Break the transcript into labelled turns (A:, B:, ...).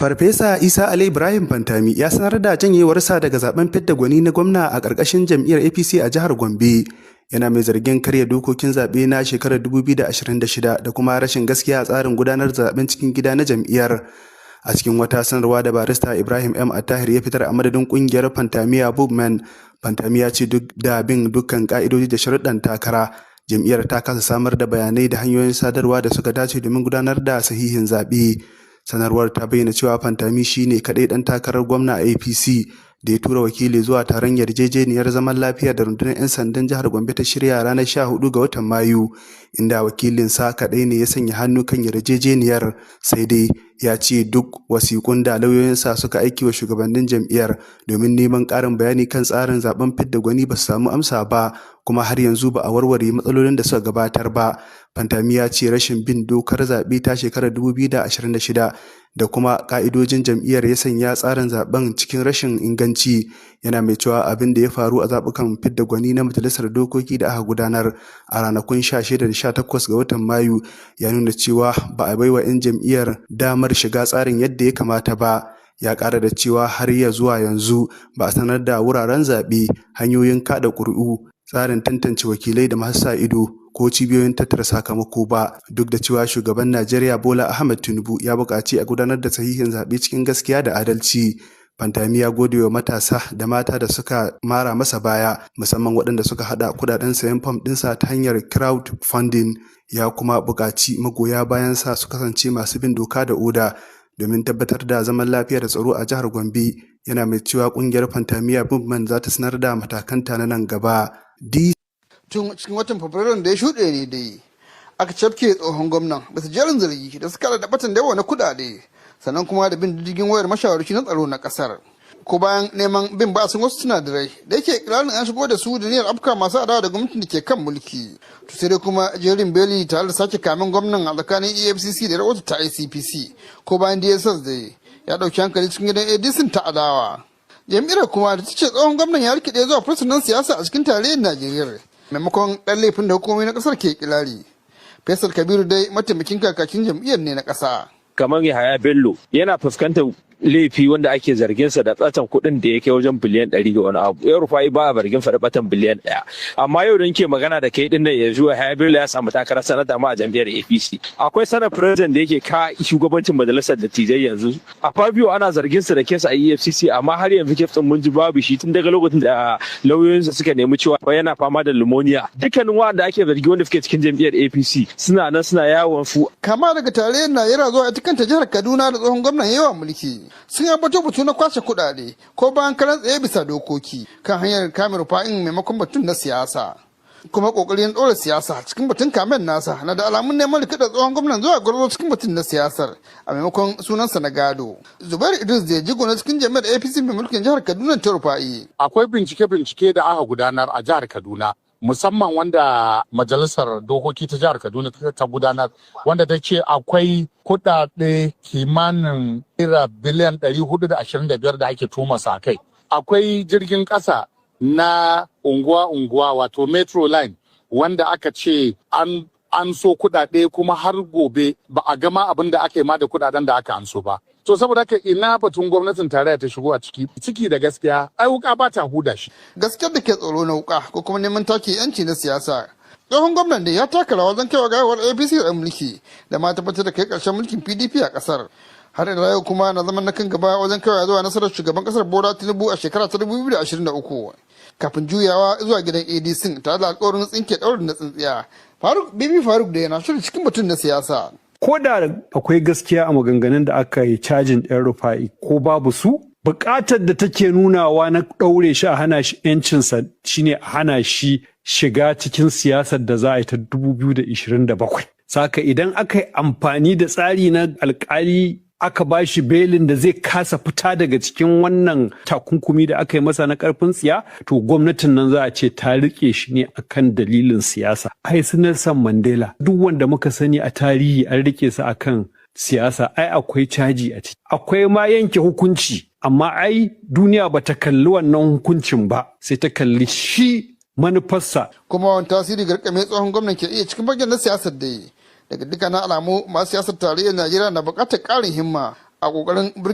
A: Farfesa Isa Ali Ibrahim Pantami ya sanar da janyewarsa daga zaben fidda gwani na gwamna a ƙarƙashin jam'iyyar APC a jihar Gombe. Yana mai zargin karya dokokin zaɓe na shekarar 2026 da kuma rashin gaskiya a tsarin gudanar da zaben cikin gida na jam'iyyar. A cikin wata sanarwa da Barista Ibrahim M. Attahir ya fitar a madadin ƙungiyar Pantamiya Movement, Pantami ya ce duk da bin dukkan ƙa'idoji da sharuɗan takara, jam'iyyar ta kasa samar da bayanai da hanyoyin sadarwa da suka dace domin gudanar da sahihin zaɓe. Sanarwar ta bayyana cewa Pantami shi ne kaɗai ɗan takarar gwamna a APC da ya tura wakili zuwa taron yarjejeniyar zaman lafiya da rundunar 'yan sandan jihar Gombe ta shirya ranar 14 ga watan Mayu, inda wakilinsa kaɗai ne ya sanya hannu kan yarjejeniyar. Sai dai ya ce duk wasiƙun da lauyoyinsa suka aiki wa shugabannin jam'iyyar domin neman ƙarin bayani kan tsarin zaben fidda gwani ba su samu amsa ba, kuma har yanzu ba a warware matsalolin da suka gabatar ba. Pantami ya ce rashin bin dokar zaɓe ta shekarar 2026 da kuma ƙa'idojin jam'iyyar ya sanya tsarin zaben cikin rashin inganci. Yana mai cewa abin da ya faru a zaɓukan fidda gwani na majalisar dokoki da aka gudanar a ranakun 16 da 18 ga watan Mayu ya nuna cewa ba a baiwa 'yan jam'iyyar damar shiga tsarin yadda ya kamata ba. Ya ƙara da cewa har ya zuwa yanzu ba a sanar da wuraren zaɓe, hanyoyin kaɗa ƙuri'u, tsarin tantance wakilai da masu sa ido, ko cibiyoyin tattara sakamako ba, duk da cewa shugaban Najeriya Bola Ahmed Tinubu ya buƙaci a gudanar da sahihin zaɓe cikin gaskiya da adalci. Pantami ya gode wa matasa da mata da suka mara masa baya, musamman waɗanda suka haɗa kudaden sayan fam ɗinsa ta hanyar crowdfunding. Ya kuma buƙaci magoya bayansa su kasance masu bin doka da oda domin tabbatar da zaman lafiya da tsaro a jihar Gombe. Yana mai cewa ƙungiyar Pantamiya Movement za ta sanar da matakanta na nan gaba.
B: Tun cikin watan Fabrairun da ya shuɗe ne dai aka cafke tsohon gwamnan bisa jerin zargi da suka da batan yawa na kuɗaɗe, sannan kuma da bin diddigin wayar mashawarci na tsaro na ƙasar, ko bayan neman bin basin wasu sinadarai da yake ikirarin an shigo da su da niyyar afka masu adawa da gwamnatin da ke kan mulki. To sai dai kuma jerin beli tare da sake kamen gwamnan a tsakanin EFCC da rahoto ta ICPC ko bayan DSS da ya ɗauki hankali cikin gidan ADC ta adawa. Jam'iyyar kuma da ta ce tsohon gwamnan ya rikide zuwa fursunan siyasa a cikin tarayyar Najeriya maimakon ɗan laifin da hukumomi na ƙasar ke kirari. Faisal Kabiru dai mataimakin kakakin jam'iyyar ne na ƙasa.
C: Kamar Yahaya Bello yana fuskantar laifi wanda ake zargin sa da tsatan kuɗin da ya kai wajen biliyan 100 da wani abu. El Rufai ba a zargin sa da batan biliyan 1, amma yau da ke magana da kai din nan yanzu, Yahaya Bello ya samu takarar sanata ma a jam'iyyar APC. Akwai Senate President da yake ka shugabancin majalisar dattijai yanzu a Fabio, ana zargin sa da case a EFCC, amma har yanzu case din mun ji babu shi tun daga lokacin da lauyoyinsa suka nemi cewa yana fama da pneumonia. Dukkanin wanda ake zargi wanda suke cikin jam'iyyar APC suna nan suna yawon su.
B: Kama daga tarayyar Najeriya zuwa ita kanta jihar Kaduna da tsohon gwamnan yawa mulki, sun ambato batu na kwashe kuɗaɗe ko bayan karan tsaye bisa dokoki kan hanyar kame Rufa'in maimakon batun na siyasa. Kuma kokarin ɗora siyasa cikin batun kamen nasa na da alamun neman rikida tsohon gwamnan zuwa gwarzo cikin batun na siyasar a maimakon sunansa na gado. Zubairu Idris da jigo na cikin jami'ar APC mai mulkin jihar Kaduna ta Rufa'i.
D: Akwai bincike-bincike da aka gudanar a jihar Kaduna, musamman wanda majalisar dokoki ta jihar Kaduna ta gudanar, wanda ta ce akwai kudade kimanin naira biliyan 425 da ake tuma sa kai. Akwai jirgin kasa na unguwa-unguwa, wato metro line, wanda aka ce an so kudade, kuma har gobe ba a gama abin da aka yi ma da kudaden da aka anso ba. To saboda haka, ina batun gwamnatin tarayya ta shigo a ciki? Ciki da gaskiya ai wuka ba ta huda shi.
B: Gaskiyar da ke tsoro na wuka ko kuma neman take yanci na siyasa. Tsohon gwamnan da ya taka rawa wajen kaiwa gawar APC da mulki da ma tabbatar da kai karshen mulkin PDP a kasar. Har ila yau kuma na zaman na kan gaba wajen kaiwa zuwa nasarar shugaban kasar Bola Tinubu a shekara ta 2023, kafin juyawa zuwa gidan ADC tare da alkawarin tsinke daurin na tsintsiya. Faruk Bibi Faruk da yana shirin cikin batun na siyasa.
E: Ko da akwai gaskiya a maganganun da aka yi cajin ɗan Rufa'i ko babu su, buƙatar da take nunawa na ɗaure shi a hana shi 'yancinsa shine a hana shi shiga cikin siyasar da za a yi ta 2027. Saka idan aka yi amfani da tsari na alkali aka ba shi belin da zai kasa fita daga cikin wannan takunkumi da aka yi masa na karfin tsiya, to gwamnatin nan za a ce ta rike shi ne akan dalilin siyasa. Ai su Nelson Mandela, duk wanda muka sani a tarihi an rike su akan siyasa, ai akwai caji a ciki, akwai ma yanke hukunci, amma ai duniya bata kalli wannan hukuncin ba, sai ta kalli shi manufarsa.
B: Kuma wani tasiri garkame tsohon gwamnan ke iya cikin fagen na siyasar da yi? Daga dukkanin alamu, masu siyasar tarayyar Najeriya na buƙatar ƙarin himma a ƙoƙarin burge